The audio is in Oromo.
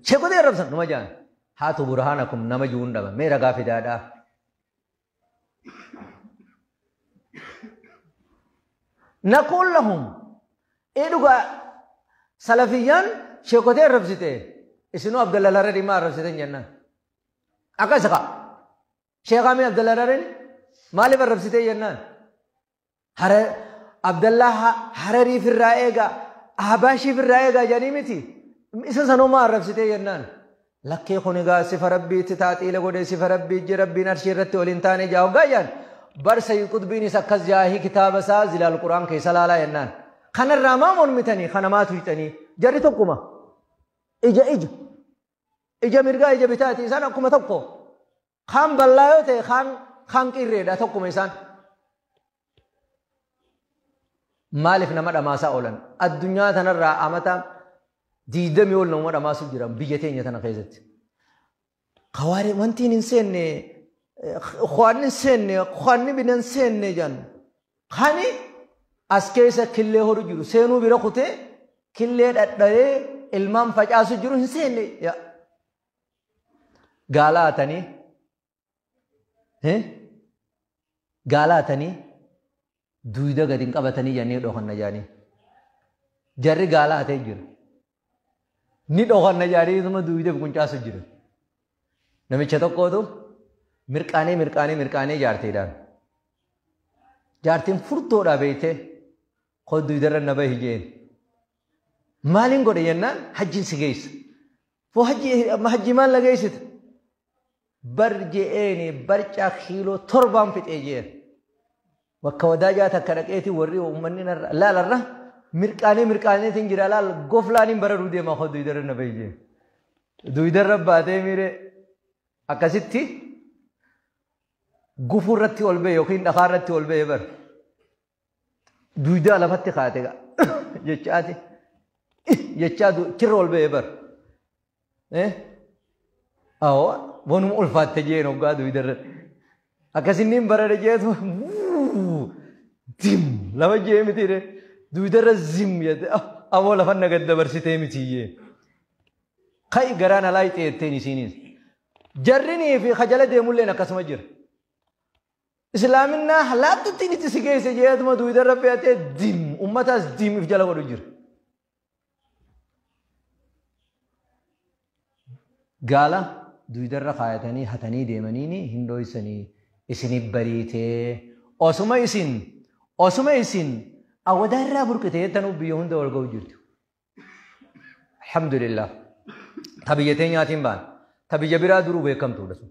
Sheekotee arrabsan numa jaan. Haatu burhaanakum nama juun dhaba. Mee ragaa fidaadhaa. Naquul lahum. Ee dhugaa salafiyyaan sheekotee arrabsite. Isinuu Abdalla Hararii maa arrabsitan jennaan. Akkas kaa. Sheekhaa mee Abdalla Harariin maaliif arrabsitee jennaan? Abdallaa Hararii firraa eegaa, Ahbaashii firraa eegaa jedhanii miti. Isa sanuu maa arrabsitee jennaan? Lakkee kun egaa sifa rabbiitti taaxiila godhee sifa rabbii ijji rabbiin arshii irratti ol hin taane jaa hoggaa jaan. Bar Sayyid Qutbiinis akkas jaahii kitaaba isaa Zilaal Quraan keessa laalaa jennaan. Kanarraa maa mormitanii? Kana maa tuyxanii? Jarri tokkuma. Ija ija. Ija mirgaa ija bitaati isaan akkuma tokko. Kaan bal'aa yoo ta'e kaan qirreedha tokkuma isaan. Maaliif nama dhamaasaa oolan? Addunyaa tanarraa amata 20 ol nama dhamaasu jiran biyya teenya tana keessatti. Kawaaree wanti hin seenne, waan hin seenne, waan bina hin seenne jedhan. Kani as keessa killee horu jiru seenuu bira kutee killee dhadha'ee ilmaan facaasu jiru hin seenne. Gaala hatanii gaala hatanii duuda gadi hin qabatanii jennee dhokanna jedhanii. Jarri gaala hatee jiru. Ni dhokanna jedhanii isuma duuda quncaasu jiru. Namicha tokkootu mirqaanee mirqaanee mirqaanee jaartiidhaan. Jaartiin furtoodhaa beektee koo duudarra na bahi jeen. Maaliin godhe jennaan hajjiin si geessa. Foo hajji maal na geessita? Bar je'eeni barcaa kiiloo 7 fixee jeen. Bakka wadaajaa takka dhaqeeti warri uummanni narra laalarra mirqaanee mirqaaneetiin jira laal goflaaniin bararuu deemaa koo duudarra na bahi jeen. Duudarra baatee miiree akkasitti gufuu irratti ol ba'e yookiin dhakaa irratti ol ba'e bar. Duudaa lafatti kaate jechaati. Jechaa chirra ol ba'e bar. Awwa wanuma ulfaatte jeen hoggaa duudarra. Akkasinniin barare jeetu dim lafa jee miti re duudarra zim jette awwa lafa naga dabarsitee miti jee. Kai garaan alaa ixeetteen isiinis. Jarrinii fi kajala deemulleen akkasuma jira. Islaaminaa laattutti itti si geesse jeetuma duudarra fe'atee dim ummataas dim if jala godhu jira. Gaala duudarra kaayatanii hatanii deemaniini hin dhoysanii isiniif bariitee osuma isin awwadaa irraa burqite jettanuu biyya hunda wal ga'u jirtu. Alhamdulillah. Ta biyya teenyaatiin baan. Ta biyya biraa duruu beekamtuudha sun.